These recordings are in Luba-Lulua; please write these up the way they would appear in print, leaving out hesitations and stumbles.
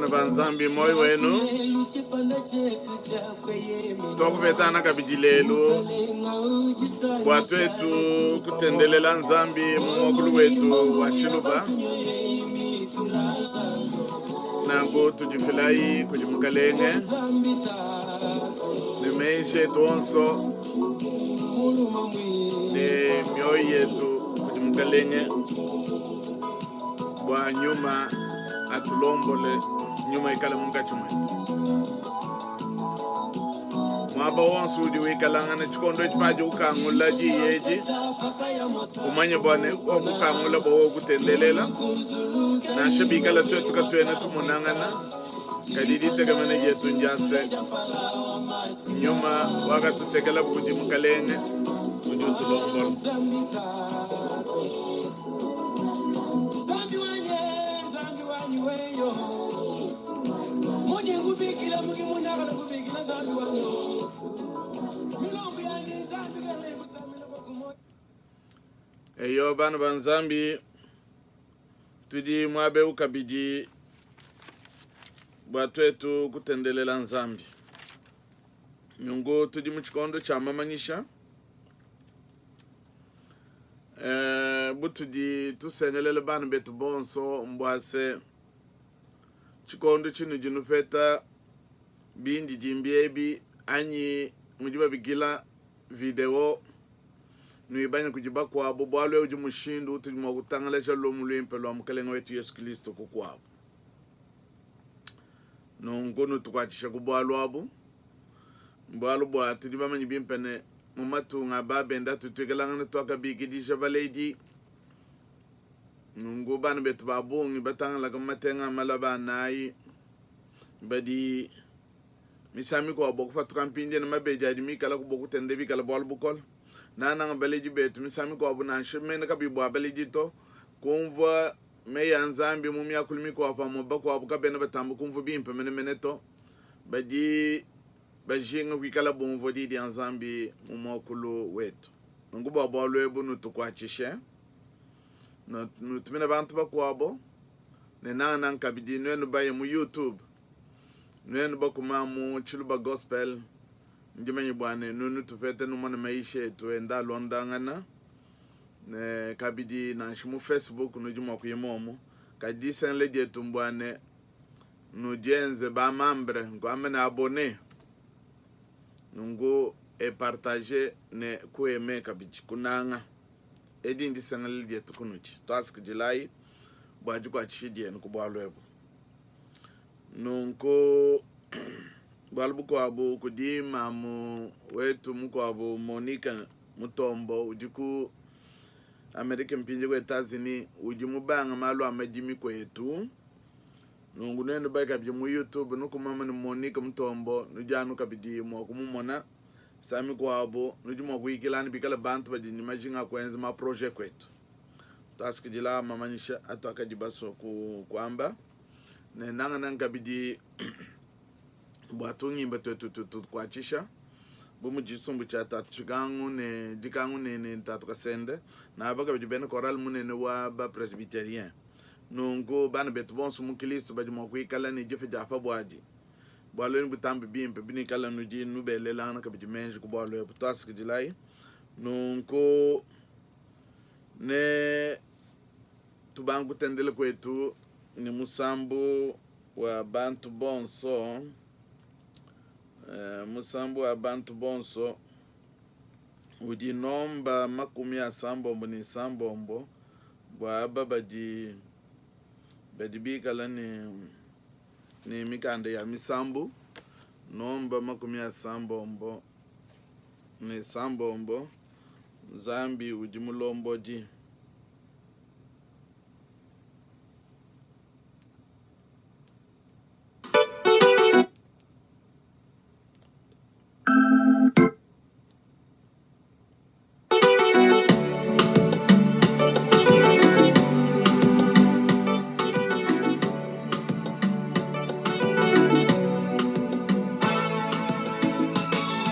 ba Nzambi, muoyo wenu. Tuakupetana kabidi lelu bua tuetu kutendelela Nzambi mu muakulu wetu wa Tshiluba. Nanku tudifilayi kudi Mukalenge ne meji etu onso ne mioyo yetu kudi Mukalenge bua nyuma atulombole, nyuma ikale munkatshi muetu muaba wonso udi wikalangana tshikondo etshi. Padi ukangula diyi edi, umanye bua ne wakukangula bua wewe kutendelela, nansha bikala tuetu katuena tumonangana, kadi ditekemena dietu ndia se, nyuma wakatutekelabu kudi Mukalenge udi utulombola. Eyo, bana ba Nzambi, tudi muaba eu kabidi bua tuetu kutendelela Nzambi. Nunku tudi mu tshikondo tshia mamanyisha. Eh, butudi tusengelela bana betu bonso mbua se tshikondo tshinudi nupeta bindidimbi ebi anyi mudi babikila video nuibanye kudi bakuabu, bualu eu udi mushindu utudi mua kutangalaja lumu luimpe lua Mukalenge wetu Yesu Kristo kukuabu. Nunku nutukuatshishe ku bualu abu, bualu bua tudi bamanye bimpe ne mu matunga a babende atu tuikalangana tuakabikidija baledi. Nunku bana betu ba bungi batangalaka mu matenga a malaba anayi badi misangu mikuabu bua kupatuka mpindieu ne mabedi adi mikalaku bua kutenda bikala bualu bukole. Nangananga baledi betu misangu mikuabu nansha mene kabiyi bua baledi to, kumvua meyi a Nzambi mu miakulu mikuabu pamue bakuabu kabena batamba kumvua bimpe menemene to. Badi bajinga kuikala bumvua Diyi dia Nzambi mu muakulu wetu. Nunku bua bualu ebu nutukuatshishe, nutumine bantu bakuabu ne nangananga kabidi nuenu baye mu YouTube, nuenu bakuma mu Tshiluba Gospel, ndi manye bua ne nutupete numone mayisha etu enda alondangana ne kabidi nansha mu Facebook nudi mua kuya momu. Kadi disengela dietu mbua ne nudienze ba membre, nkuamba ne abonne, nunku e partager ne ku aimer kabidi kunanga. Edi ndisengelela dietu kunudi. Tuasakidilayi bua dikuatshisha dienu ku bualu ebu. Nunku bualu bukuabu kudi mamu wetu mukuabu Monica Mutombo udi ku Amerika mpindieu ku Etats-Unis udi mubanga malu a madimi kuetu. Nunku nuenu baye kabidi mu YouTube nukumama ne Monique Mutombo nudi anu kabidi mua kumumona. Saa mikuabu nudi mua kuyikila anu bikala bantu badi ne majinga a kuenza ma projet kuetu. Tuasakidila mamanyisha atuakadi basua kuamba ne nangananga kabidi bua tungimba tuetu tutukuatshisha bu mudi tshisumbu tshia Tatu Tshikangu ne Dikangu ne, ne Tatu Kasende na aba kabidi bena chorale munene wa ba presbyterien. Nunku bana betu bonso mu Kristo badi mua kuikala ne dipa dia pa buadi. Bualu ebu butambe bimpe binuikala nudi nubelelangana kabidi meji ku bualu ebu. Tuasakidilayi. Nunku ne tubanga kutendela kuetu ne musambu wa bantu bonso, musambu wa bantu bonso udi nomba 37 bua aba badi badi bikala ne ne mikanda ya misambu nomba 36 Nzambi udi mulombodi.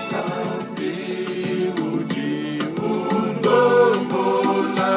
Nzambi udi undombola.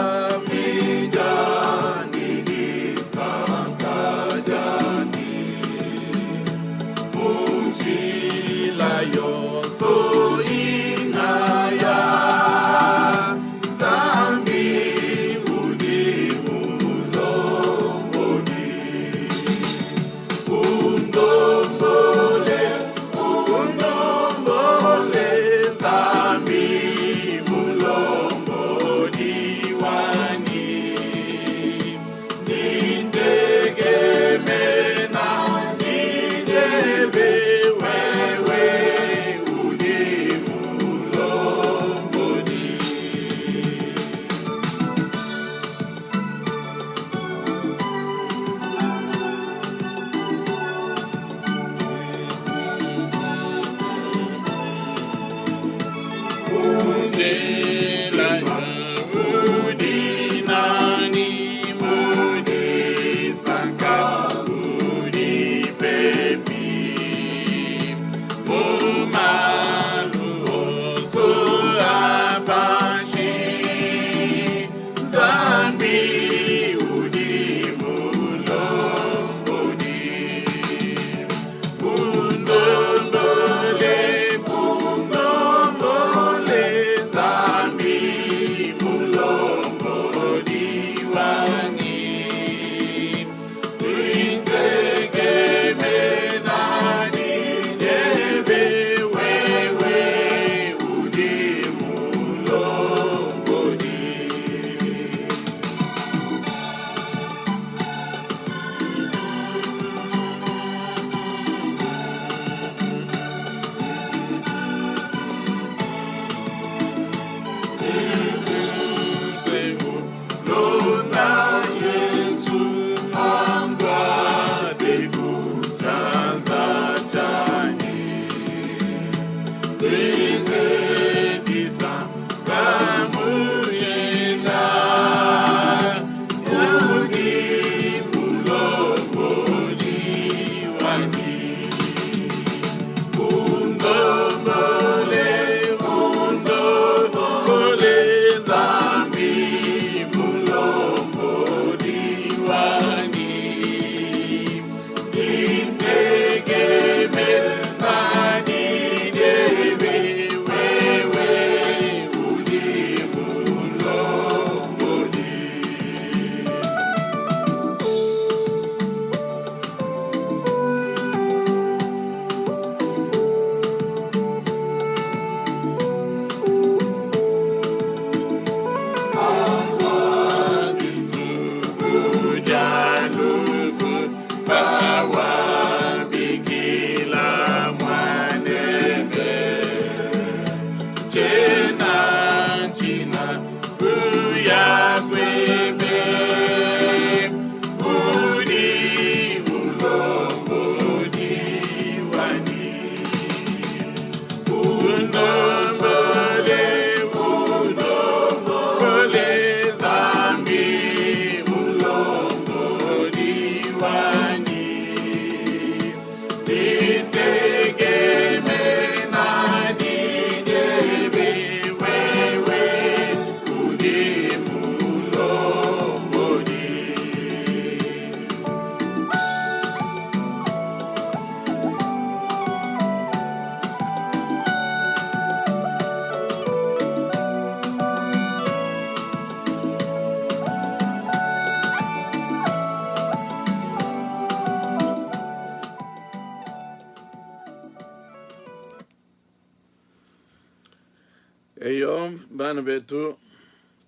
Eyo, bana betu,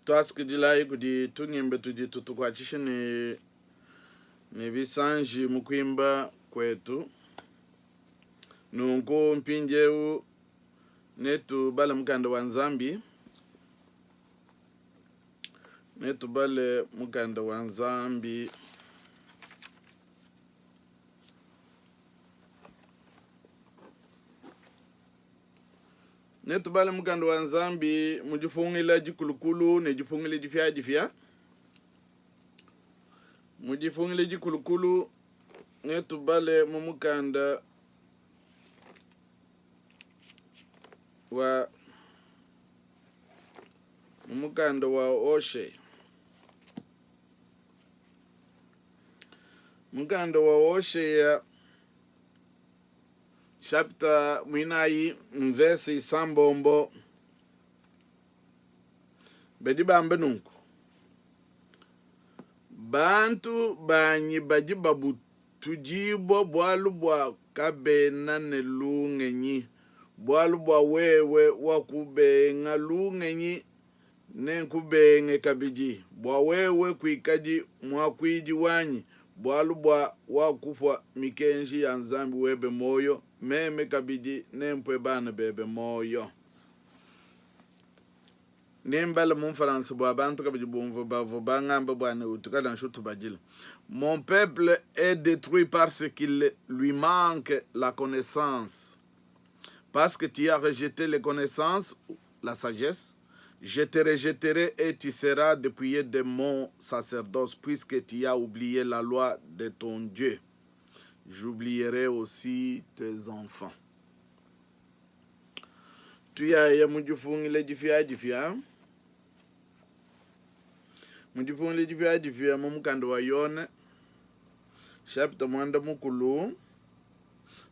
tuasikidilayi kudi tungimbe tudi tutukuatshisha ne ne bisanji mu kuimba kuetu. Nunku mpindieu netubale mukanda wa Nzambi, netubale mukanda wa Nzambi. Netubale mukanda wa Nzambi mu dipungila dikulukulu ne dipungila dipiadipia. Mu dipungila dikulukulu netubale mu mukanda wa mu mukanda wa Hoshe. Mukanda wa Hoshea chapter muinayi mvese isambombo badi bamba nunku bantu banyi badi babutudibua bualu bua kabena ne lungenyi bualu bua wewe wakubenga lungenyi Nenkubenge kabidi bua wewe kuikadi muakuidi wanyi, bualu bua wakupua mikenji ya Nzambi webe muoyo, meme kabidi nempue bana bebe muoyo. Nembale mu Mfualansa bua bantu kabidi bumvue bavua bangamba bua ne utukale nansha utubadila. Mon peuple est détruit parce qu'il lui manque la connaissance. Parce que tu as rejeté les connaissances, la sagesse, je te rejetterai et tu seras dépouillé de mon sacerdoce, puisque tu as oublié la loi de ton Dieu. J'oublierai aussi tes enfants. Tuyaya mu dipungila dipiadipia mu dipungila dipiadipia mu mukanda wa Yone chapitre muanda mukulu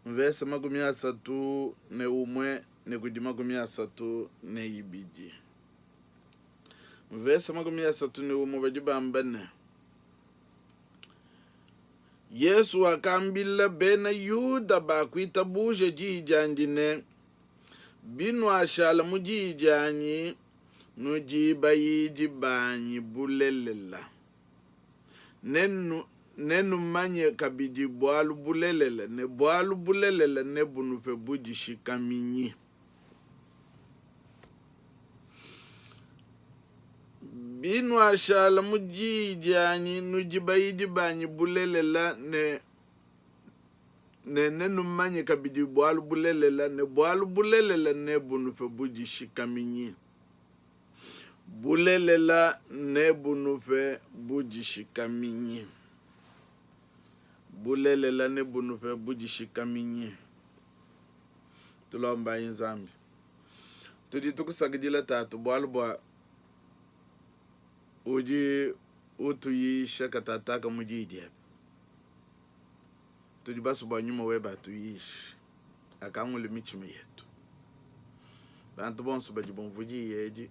mvese 31 ne kudi 32. Mvese 31 badi bamba ne, Yesu wakambila bena Yuda bakuitabuja diyi diandi ne, Binuashala mu diyi dianyi, nudi bayidi banyi bulelela. Nenumanye kabidi bualu bulelela, ne bualu bulelela nebunupe budishikaminyi. Binuashala mu diyi dianyi, nudi bayidi banyi bulelela, ne ne nenumanye kabidi bualu bulelela, ne bualu bulelela nebunupe budishikaminyi. Bulelela nebunupe budishikaminyi. Bulelela nebunupe budishikaminyi. Tulombayi Nzambi. Tudi tukusakidila Tatu bualu bua udi utuyisha katataka mu diyi diebe. Tudi basue bua nyuma webe atuyishe, akangule mitshima yetu. Bantu bonso badi bumvua diyi edi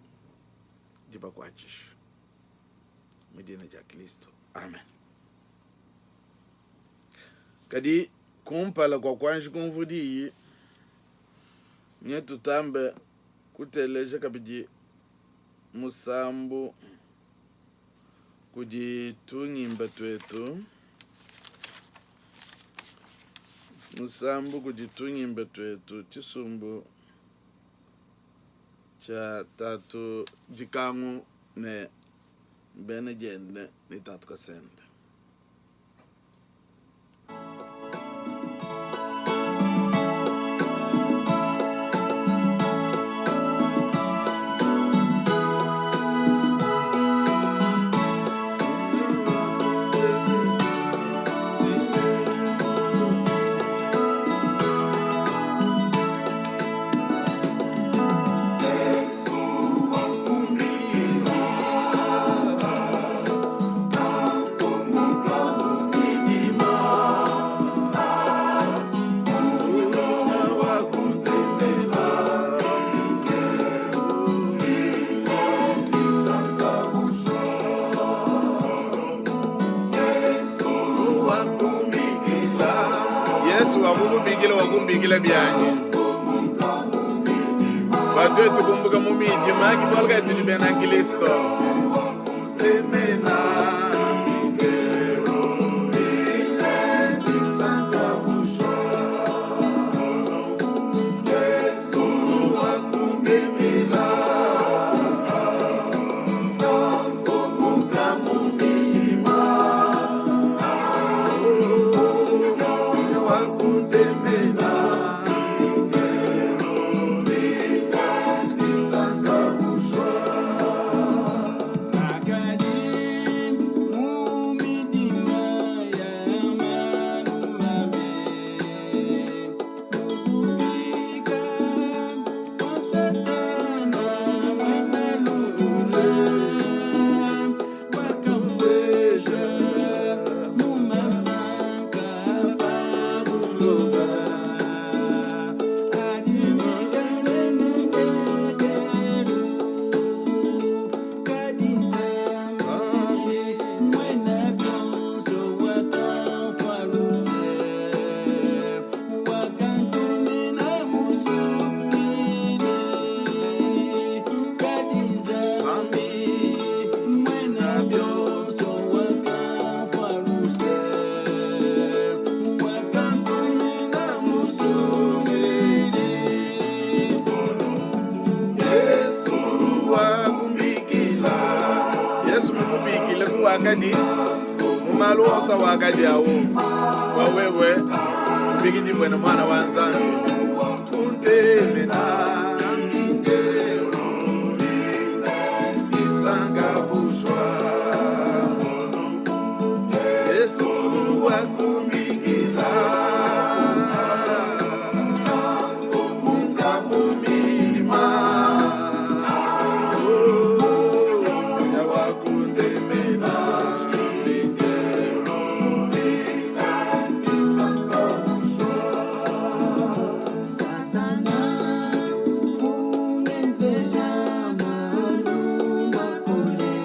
dibakuatshishe. Mu dina dia Kristo, amen. Kadi kumpala kua kuanji kumvua diyi, netutambe kuteleja kabidi musambu kudi tungimba tuetu musambu kudi tungimba tuetu tshisumbu tshia tatu Dikangu ne bena diende ne tatu Kasende. Yesu wakukubikila wakumbikila bianyi. Bua tuetu kumbuka mu midima, ke bualu kayi tudi bena Kristo. Temena mpindieu, disanka bushuwa. Yesu wakumbimila, kumbuka mu midima. Oh, wakuntemena mpindieu, disanka bushuwa. Akadi mu midima ya malu mabi, mu bupika bua Satana muena lukuna, wakambueja mu masanka a pa buloba, adi mikale ne ndekelu. Kadi Nzambi muena bionso wakamfua luse, wakantumina Musungidi. Kadi Nzambi muena bionso wakamfua luse, wakantumina Musungidi. Yesu wakumbikila, Yesu mukubikile kuwakadi mu malu onso awakadi awu bua wewe ubikidibue ne muana wa Nzambi. Kuntemena mpindieu disanka bushuwa. Yesu wakumbikila kumbuka mu midima. Oh, munya wakundemena mpindieu disanka bushuwa. Satana ungenzeja malu makole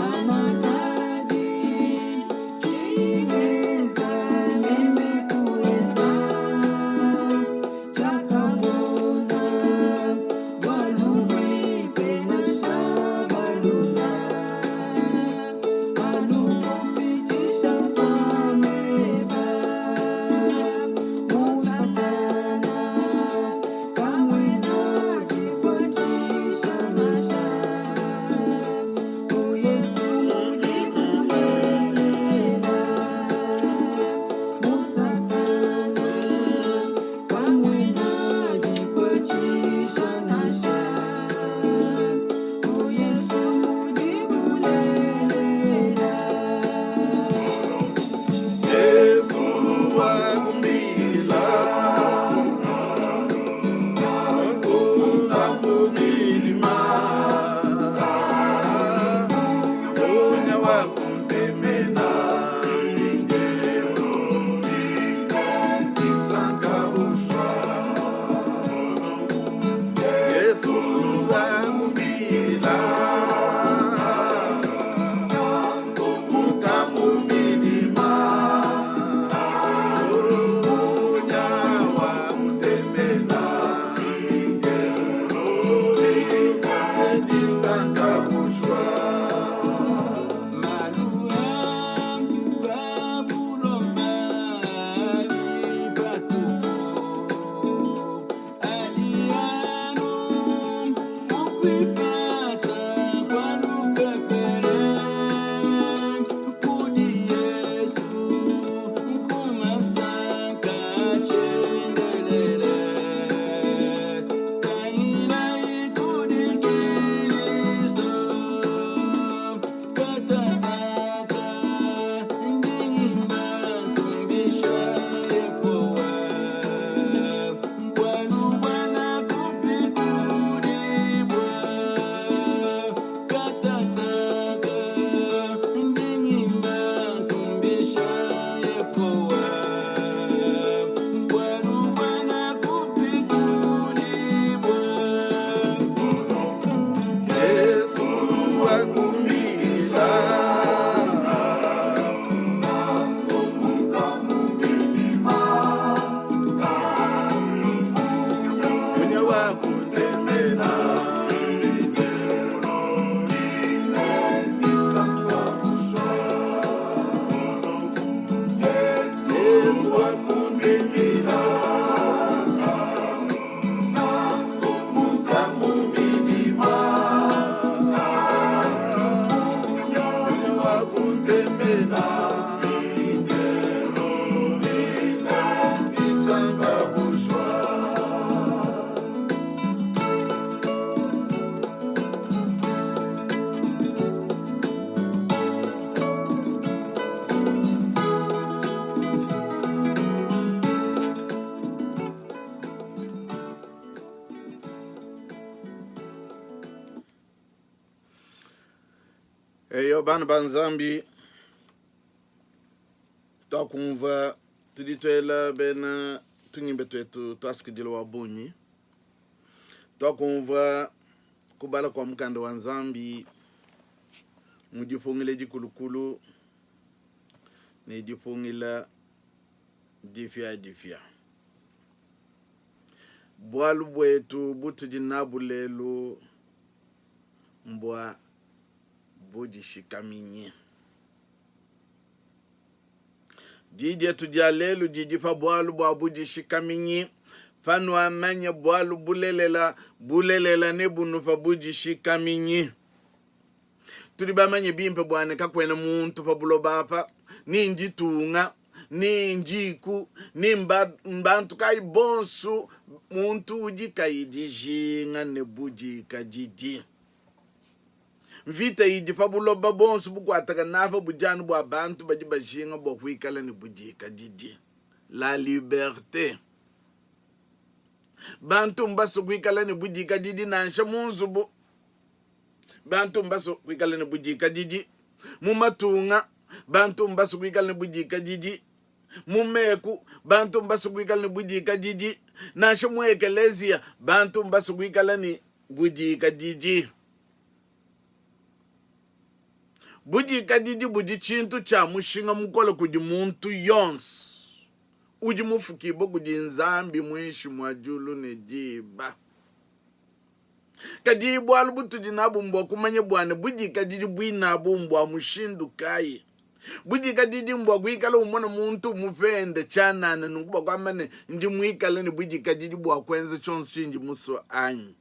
anakadi tshingenza meme kuenza tshiakamona bualu buimpe nansha balunda anu kupitshisha kua meba mu Satana kamuena dikuatshisha nansha mu Yesu mudi bulelela mu Satana kamuena dikuatshisha nansha mu Yesu mudi bulelela. Yesu wakumbikila kumbuka mu midima. Munya wakuntemena mpindieu disanka bushuwa. Yesu wakumbikila kumbuka mu midima. Munya wakuntemena mpindieu disanka bushuwa. Malu Eyo bana ba Nzambi, tuakumvua tudi tuela bena tungimbe tuetu tuasukidila wa bungi. Tuakumvua kubala kua mukanda wa Nzambi mu dipungila dikulukulu ne dipungila dipiadipia. Bualu buetu butudi nabu lelu mbua budishikaminyi. Di dietu dia lelu didi pa bualu bua budishikaminyi. Panuamanya bualu bulelela, bulelela nebunupa budishikaminyi. Tudi bamanye bimpe bua ne kakuena muntu pa buloba apa, ni nditunga, ni ndiku, ni mbantu kayi bonsu, muntu udi kayi dijinga ne budikadidi. Mvita idi pa buloba bonso bukuatakana apa budi anu bua bantu badi bajinga bua kuikala ne budikadidi. La liberte. Bantu mbasue kuikala ne budikadidi nansha mu nzubu. Bantu mbasue kuikala ne budikadidi mu matunga. Bantu mbasue kuikala ne budikadidi mu meku. Bantu mbasue kuikala ne budikadidi nansha mu ekeleziya. Bantu mbasue kuikala ne budikadidi. Budikadidi budi tshintu tshia mushinga mukole kudi muntu yonso udi mufukibue kudi Nzambi muinshi mua diulu ne diba. Kadi bualu butudi nabu mbua kumanya bua ne budikadidi buinabu mbua mushindu kayi. Budikadidi mbua kuikala umona muntu umupenda tshianana nunku bua kuamba ne, ndi muikale ne budikadidi bua kuenza tshionso tshindi musue anyi?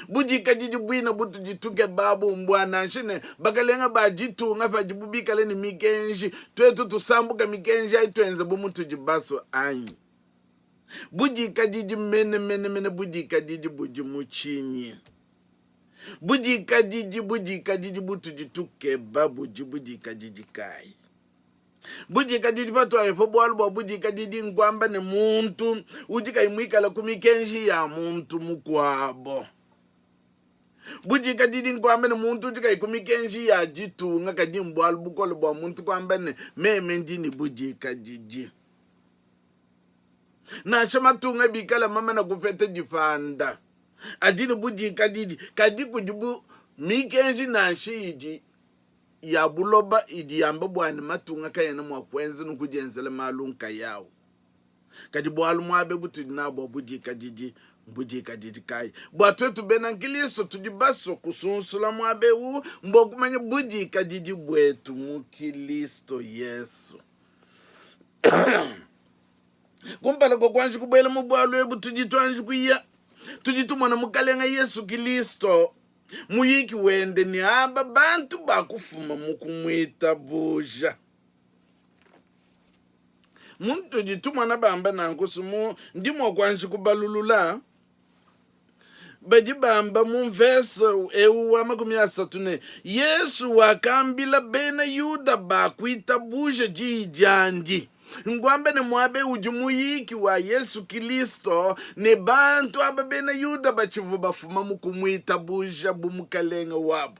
Budikadidi buine butudi tukeba abu mbua nansha ne bakalenge ba ditunga padibu bikale ne mikenji, tuetu tusambuka mikenji ayi tuenza bu mutudi basue anyi? Budikadidi menemene budikadidi budi mu tshinyi? Budikadidi budikadidi butudi tukeba budi budikadidi kayi? Budikadidi patuaye pa bualu bua budikadidi nkuamba ne muntu udi kayi muikale ku mikenji ya muntu mukuabo. Budikadidi nkuamba ne muntu udi kayi ku mikenji ya ditunga, kadi mbualu bukole bua muntu kuamba ne meme ndi ne budikadidi. Nansha matunga bikale mamane kupeta dipanda, adi ne budikadidi, kadi kudi bu mikenji nansha idi ya buloba idi yamba bua ne matunga kaena mua kuenza ne kudienzela malu nkayawu. Kadi bualu muaba butudi nabu bua budikadidi mbudikadidi kayi? Bua tuetu bena nkristo tudi basue kusunsula muaba eu mbua kumanya budikadidi buetu mu Kilisto Yesu. Kumpala kua kuanji kubuela mu bualu ebu, tudi tuanji kuya, tudi tumona Mukalenge Yesu Kilisto muyiki wende ne aba bantu bakufuma mu kumuitabuja. Mutudi tumona bamba nanku sumu, ndi mua kuanji kubalulula. Badi bamba mu mvese eu wa 30 ne, Yesu wakambila bena Yuda ba kuitabuja diyi diandi. Nkuamba ne muaba eu udi muyiki wa Yesu Kilisto ne bantu aba bena Yuda batshivua bafuma mu kumuitabuja bu Mukalenge wabu.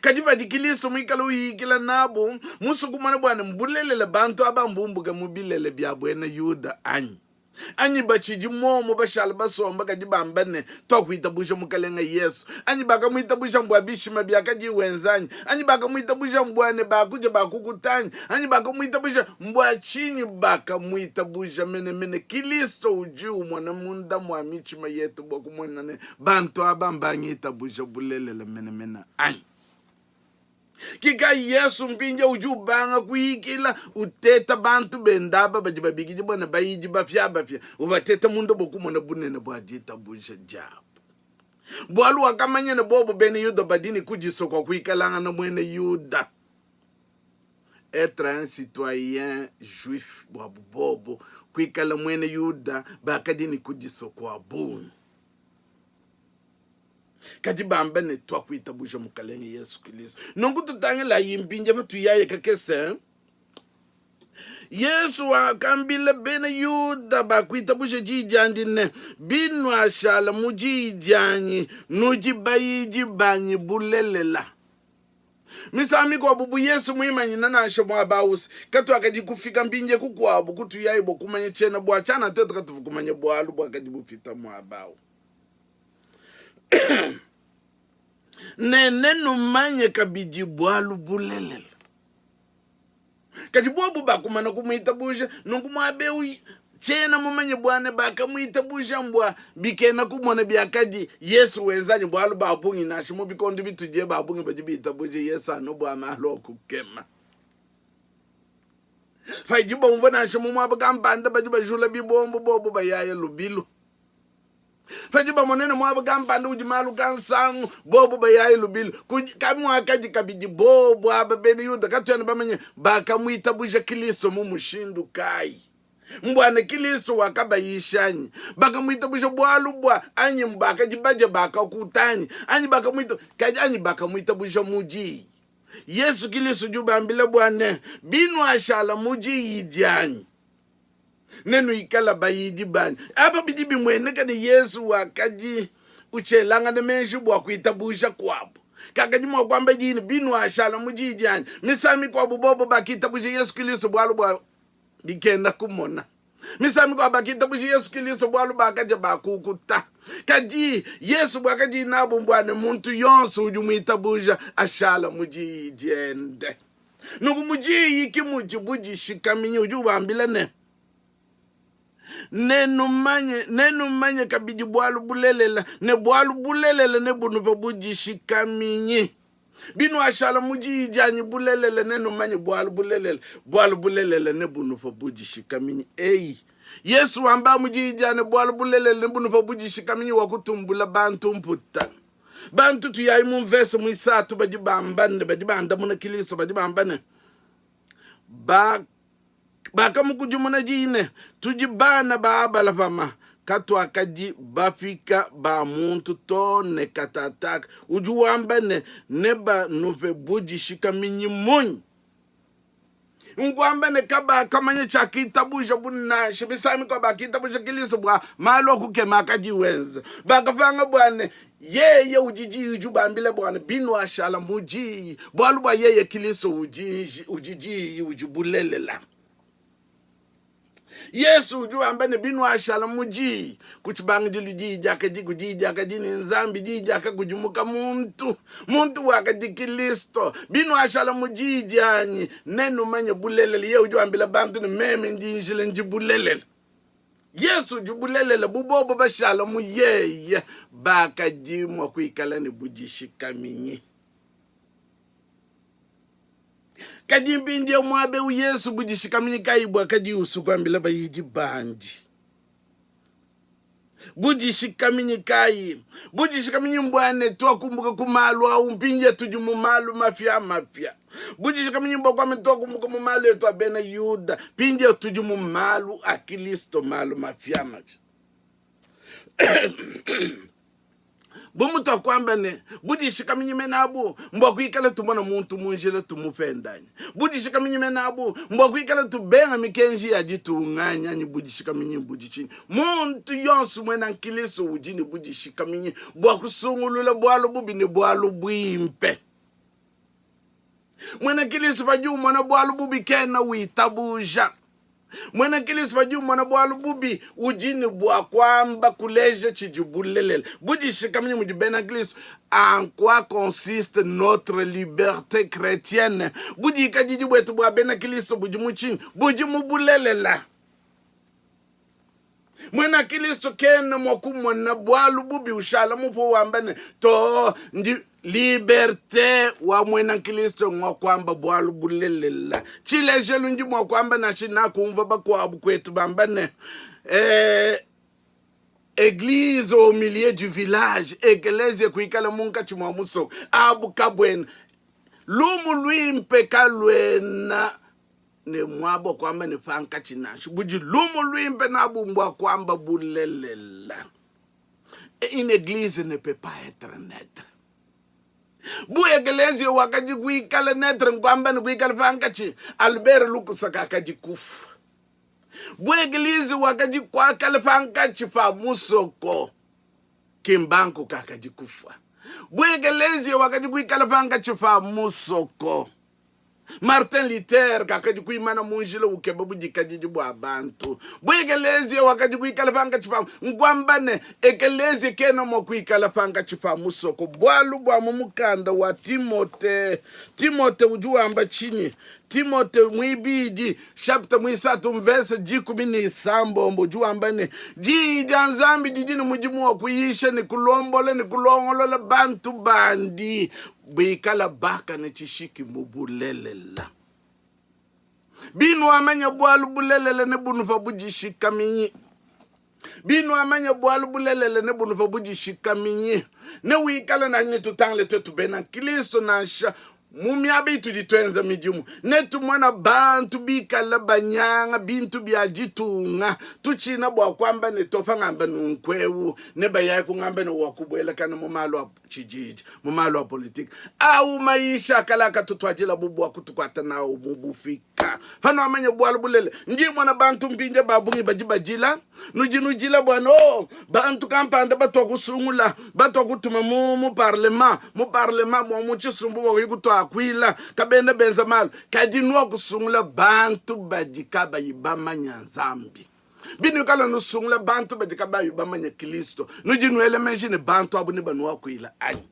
Kadi padi Kilisto muikale uyikila nabu, musue kumona bua ne mbulelela bantu aba mbumbuke mu bilele bia buena Yuda anyi? Anyi batshidi muomu bashala basomba kadi bamba ne, Tuakuitabuja Mukalenge Yesu? Anyi bakamuitabuja mbua bishima biakadiye wenza anyi? Anyi bakamuitabuja mbua ne bakudia bakukuta anyi? Anyi bakamuitabuja mbua tshinyi? Bakamuitabuja menemene. Kilisto udi umona munda mua mitshima yetu bua kumona ne bantu aba mbangitabuja bulelela menemene anyi? Kika Yesu mpindieu udi ubanga kuyikila, uteta bantu bende aba badi babikidibua ne bayidi bapiabapia, ubateta munda bua kumona bunene bua ditabuja diabu. Bualu wakamanya ne bobo bena Yuda badi ne kudisua kua kuikalangana muena Yuda, être un citoyen juif, buabu bobo kuikala muena Yuda bakadi ne kudisua kua bungi. Kadi bamba ne, Tuakuitabuja Mukalenge Yesu Kilisto. Nunku tutangilayi mpindieu patuyaye kakese. Yesu wakambila bena Yuda bakuitabuja diyi diandi ne, Binuashala mu diyi dianyi, nudi bayidi banyi bulelela. Misangu mikuabu bu Yesu muimanyina nansha muaba ausi, katuakadi kufika mpindie kukuabu kutuyayi bua kumanya tshiena bua tshiana tuetu katuvua kumanya bualu buakadi bupita muaba au. Ne nenumanye kabidi bualu bulelela. Kadi bobu bakumana kumuitabuja, nunku muaba eu tshiena mumanye bua ne bakamuitabuja mbua bikena kumona biakadi Yesu wenza anyi, bualu ba bungi nansha mu bikondo bitudi ba bungi badi bitabuja Yesu anu bua malu a kukema. Padi bumvua nansha mu muaba kampanda badi bajula bibombo bobu bayaya lubilu. Padi bamona ne muaba kampanda udi malu kansangu, bobu bayayi lubilu. Kamuakadi kabidi bobu aba bena Yuda katuena bamanye bakamuitabuja Kristo mu mushindu kayi. Mbua ne Kristo wakabayisha anyi? Bakamuitabuja bualu bua anyi bakadi badia bakakuta anyi? Anyi bakamuita kadi anyi bakamuitabuja mu diyi? Yesu Kristo udi ubambila bua ne binuashala mu diyi dianyi nenuikala bayidi banyi. Apa bidi bimueneka ne Yezu wakadi utshielangana meji bua kuitabuja kuabu. Kakadi mua kuamba diyi ne binuashala mu diyi dianyi. Misangu mikuabu bobo bakitabuja Yesu Kristo bualu bua bikena kumona. Misangu mikuabu bakitabuja Yesu Kristo bualu bakadia bakukuta. Kadi Yesu buakadi nabu mbua ne muntu yonso udi muitabuja ashala mu diyi diende. Nunku mu diyi ki mudi budishikaminyi. Udi ubambila ne, Nenumanye, nenumanye kabidi bualu bulelela, ne bualu bulelela nebunupe budishikaminyi. Binuashala mu diyi dianyi bulelela, nenumanye bualu bulelela, bualu bulelela nebunupe budishikaminyi. Eyi, Yesu wamba mu diyi dia ne bualu bulelela nebunupe budishikaminyi, wa kutumbula bantu mputa. Bantu tuyayi mu mvese muisatu, badi bamba ne badi bandamuna Kristo, badi bamba ne ba bakamukudimuna diyi ne, tudi bana ba Abalahama, katuakadi bapika ba muntu to ne katataka. Udi wamba ne, nebanupe budishikaminyi munyi? Nkuamba ne kabakamanya tshiakitabuja bu nansha misangu mikuabu bakitabuja Kristo bua malu a kukema akadi wenza. Bakapanga bua ne yeye udi diyi, udi ubambila bua ne binuashala mu diyi, bualu bua yeye Kristo udi udi diyi, udi bulelela. Yesu udi wamba ne, Binuashala mu diyi, ku tshibangidilu diyi diakadiku, diyi diakadi ne Nzambi, diyi diakakudimuka muntu, muntu wakadi Kilisto. Binuashala mu diyi dianyi, nenumanye bulelela. Yeye udi wambila bantu ne, meme ndi njila, ndi bulelela. Yesu udi bulelela, bu bobo bashala mu yeye, bakadi mua kuikala ne budishikaminyi. Kadi mpindieu muaba eu Yesu budishikaminyi kayi buakadi usua kuambila bayidi bandi? Budishikaminyi kayi? Budishikaminyi mbua ne tuakumbuka ku malu au, mpindieu tudi mu malu mapiamapia. Budishikaminyi mbua kuamba ne tuakumbuka mu malu etu a bena Yuda, mpindieu tudi mu malu a Kilisto, malu mapiamapia. Bu mutuakuamba ne, budishikaminyi mene abu mbua kuikala tumona muntu mu njila tumupenda anyi? Budishikaminyi mene abu mbua kuikala tubenga mikenji ya ditunga anyi? Anyi budishikaminyi budi tshinyi? Muntu yonso muena nkristo udi ne budishikaminyi bua kusungulula bualu bubi ne bualu buimpe. Muena nkristo padi umona bualu bubi kena witabuja. Muena Kristo padi umona bualu bubi udi ne bua kuamba kuleja tshidi bulelela. Budishikaminyi mudi bena Kristo. En quoi consiste notre liberté chrétienne? Budikadidi buetu bua bena Kristo budi mu tshinyi? Budi mu bulelela. Muena Kristo kena mua kumona bualu bubi ushala mupuwe wamba ne, to ndi liberte wa muena Kristo ngua kuamba bualu bulelela. Tshilejelu, ndi mua kuamba nansha nakumvua bakuabu kuetu bamba ne, eh, eglise au milieu du village, ekelezia kuikala munkatshi mua musoko, abu kabuena lumu luimpe kaluena ne muaba wa kuamba ne pankatshi nansha. Budi lumu luimpe nabu mbua kuamba bulelela. Une eglise ne peut pas être neutre. Bu ekelezia wakadi kuikala neutre, nkuamba ne kuikala pankatshi, Albert Lukusa kakadi kufua. Bu eglise wakadi kuakala pankatshi pa musoko, Kimbangu kakadi kufua. Bu ekeleziya wakadi kuikala pankatshi pa musoko. Martin Luther kakadi kuimana mu njila ukeba budikadidi bua bantu. Bu ekeleziya wakadi kuikala pankatshi pa nkuamba ne ekeleziya kena mua kuikala pankatshi pa musoko bualu bua mu mukanda wa Timote. Timote udi wamba tshinyi? Timote muibidi chapitre muisatu mvese 16 udi wamba ne, Diyi dia Nzambi didi ne mudimu wa kuyisha ne kulombola ne kulongolola bantu bandi bikala bakane tshishiki mu bulelela. Binuamanya bualu bulelela ne bunupa budishikaminyi. Binuamanya bualu bulelela ne bunupa budishikaminyi, ne wikala nanyi ne tutangile tuetu bena Kristo nansha mu miaba itudi tuenza midimu ne tumona bantu bikala banyanga bintu bia ditunga, tutshina bua kuamba ne topa ngamba nunku eu ne bayaye kungamba ne wakubuelakana mu malu a tshididi, mu malu a politike. Au mayisha akala akatutuadilabu bua kutukuata nawu mu bupika. Panuamanya bualu bulele, ndi mmona bantu mpindia ba bungi badi badila, nudi nudila bua no oh, bantu kampanda batua kusungula, batua kutuma mu mu parlement, mu parlement mua mu tshisumbu bua kuyi kutuakuila, kabena benza malu. Kadi nua kusungula bantu badi kabayi bamanya Nzambi. Binuikala nusungula bantu badi kabayi bamanye Kristo, nudi nuela meji ne bantu abu nebanuakuila anyi?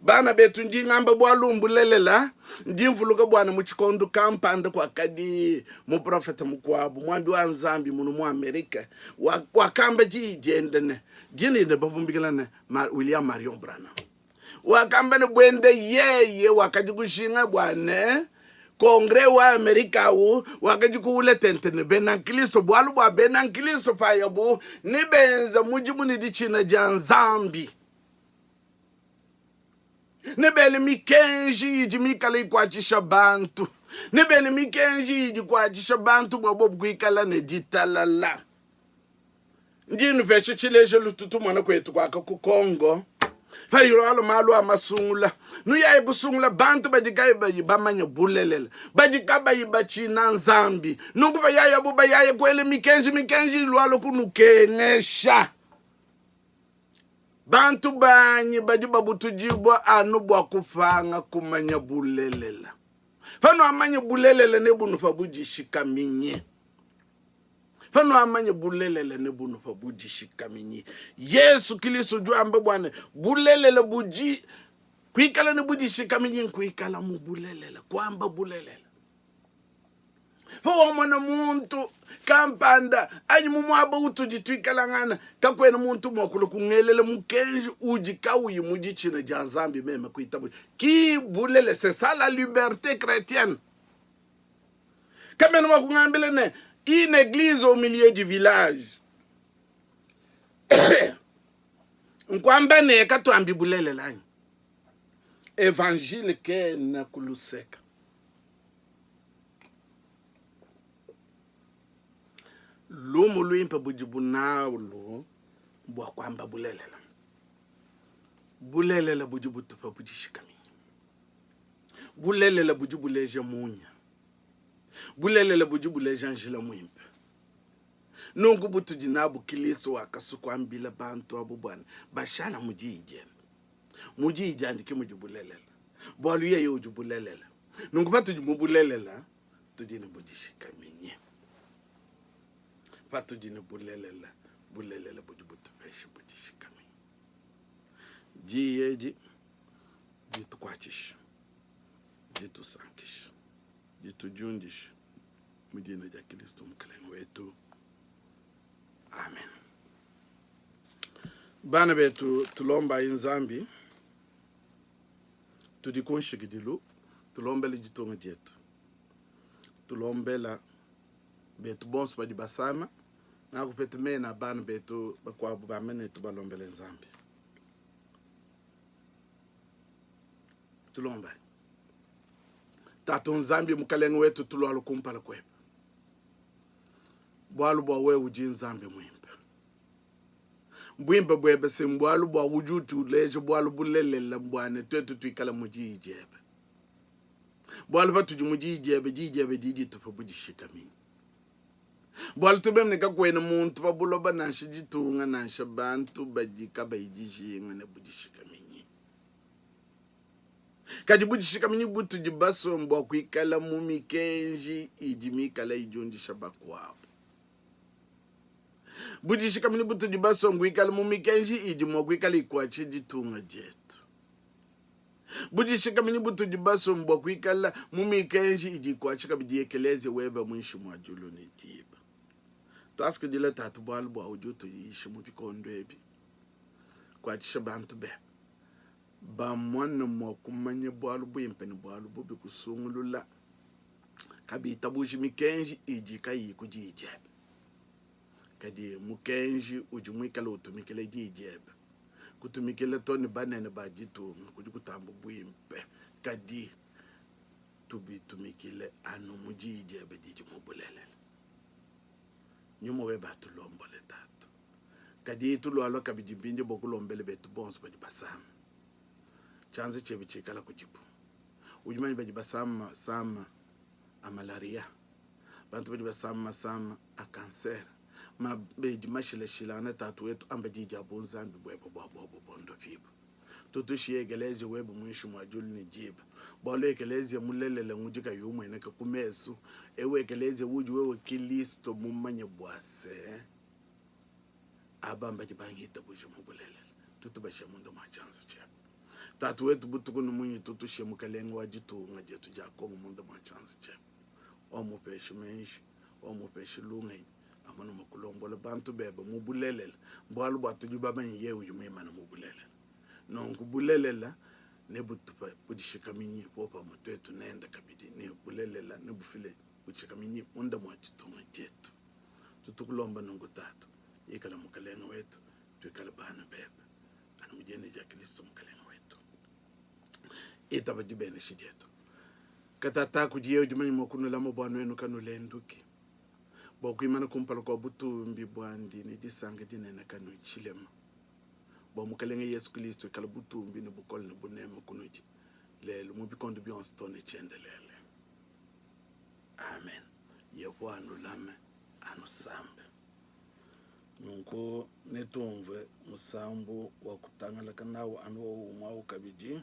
Bana betu, ndi ngamba bualu mbulelela. Ndi mvuluka bua ne mu tshikondo kampanda kuakadi muprofete mukuabu, muambi wa Nzambi munu mu Amerika, wakamba diyi diende ne dina diende bavumbikila ne William Marion Branham. Wakamba ne buende yeye wakadi kujinga bua ne Kongre wa Amerika au wakadi kuwula tente ne bena nkristo, bualu bua bena nkristo payabu ne benza mudimu ne ditshina dia Nzambi ne bele mikenji idi mikale ikuatshisha bantu ne bele mikenji idi ikuatshisha bantu bua bobu kuikala ne ditalala. Ndi nupesha tshilejilu tutumona kuetu kuaka ku Congo payilwalo malu a masungula nuyaye kusungula bantu badi kabayi bamanye bulelela badi kabayi batshina Nzambi nunku bayaya bu bayaye kuela mikenji mikenji ilwalo kunukengesha bantu banyi badi babutudibua anu bua kupanga kumanya bulelela panuamanye bulelela nebunupa budishikaminyi Panuamanya bulelela nebunupa budishikaminyi. Yesu Kristo udi wamba bua ne bulelela budi kuikala ne budishikaminyi nkuikala mu bulelela, kuamba bulelela. Pawamona muntu kampanda anyi mu muaba utudi tuikalangana kakuena muntu mua kulua kungelela mukenji udi kauyi mu ditshina dia Nzambi, meme kuitabuja ki bulelela. C'est ça la liberté chrétienne. Kabena mua kungambila ne une église au milieu du village nkuamba ne katuambi bulelela anyi? Evangile kena ku luseka. Lumu luimpe budi bunalu bua kuamba bulelela. Bulelela budi butupa budishikaminyi. Bulelela budi buleja munya. Bulelela budi buleja njila muimpe. Nunku butudi nabu Kristo wakasua kuambila bantu abu bua ne bashala mu diyi diende. Mu diyi diandi ke mudi bulelela, bualu yeye udi bulelela. Nunku patudi mu bulelela, tudi ne budishikaminyi. Patudi ne bulelela, bulelela budi butupesha budishikaminyi. Diyi edi ditukuatshishe, ditusankishe, ditudiundishe mu dina dia Kristo Mukalenge wetu. Amen. Bana betu, tulombayi Nzambi, tudi ku nshikidilu, tulombele ditunga dietu, tulombela betu bonso badi basama, nakupeta mena a bana betu bakuabu bambe ne tubalombele Nzambi. Tulombe. Tatu Nzambi, Mukalenge wetu, tulualu kumpala kuebe, bualu bua wewe udi Nzambi muimpe. Buimpe buebe si mbualu bua udi utuleja bualu bulelela bua ne tuetu tuikale mu diyi diebe, bualu patudi mu diyi diebe, diyi diebe didi ditupa budishikaminyi. Bualu tubem ne kakuena muntu pa buloba nansha ditunga nansha bantu badi kabayi dijinga ne budishikaminyi. Kadi budishikaminyi butudi basue mbua kuikala mu mikenji idi mikale idiundisha bakuabu. Budishikaminyi butudi basue nkuikala mu mikenji idi mua kuikala ikuatshisha ditunga dietu. Budishikaminyi butudi basue mbua kuikala mu mikenji idi ikuatshisha kabidi ekelezia webe muinshi mua diulu ne diba. Tuasakidila Tatu bualu bua udi utuyisha mu bikondo ebi. Kuatshisha bantu bebe bamone mua kumanya bualu buimpe ne bualu bubi, kusungulula kabitabuji mikenji idi kayiyi ku diyi diebe, kadi mukenji udi muikale utumikila diyi diebe. Kutumikila to ne banene ba ditunga kudi kutamba buimpe, kadi tubitumikile anu mu diyi diebe didi mu bulelela. Nyuma webe atulombole, Tatu. Kadi tulualua kabidi mpindieu bua kulombela betu bonso badi basama. Tshianza tshiebe tshikala kudibu. Udi manye badi basama masama a malaria, bantu badi basama masama a cancer, mabedi mashilashilangane. Tatu wetu, amba di dia bunzambi buebe bua bobo bondopibue. Tutushiye Ekelezia webe muinshi mua diulu ne diba, bualu Ekelezia mulelela ngudi kayi umueneka ku mesu, eu Ekelezia udi wewe Kilisto mumanye bua se aba mbadi bangitabuja mu bulelela. Tutubashiye munda mua tshianza tshiebe. Tatu wetu, butuku ne munyi tutushiye Mukelenge wa ditunga dietu dia Kongo munda mua tshianza tshiebe. Wamupeshe meji, wamupeshe lungenyi, amone mua kulombola bantu bebe mu bulelela, bualu bua tudi bamanye yeye udi muimane mu bulelela. Nunku bulelela nebutupe budishikaminyi popamue tuetu nende kabidi, ne bulelela nebufile budishikaminyi munda mua ditunga dietu. Tutukulomba nunku Tatu, ikala Mukelenge wetu, tuikale bana bebe, anu mu dina dia Kilisto Mukelenge wetu. Itaba dibenesha dietu. Katata kudiye udi manye mua kunulama bua nuenu kanulenduki, bua kuimana kumpala kua butumbi buandi ne disanka dinene kanuyi tshilema, bua Mukelenge Yesu Kilisto ikale butumbi ne bukole ne buneme kunudi lelu mu bikondo bionso to ne tshiendelele. Amen. Yehowa anulame, anusambe. Nunku netumvue musambu wa kutangalaka nawu anu wowu umue au kabidi.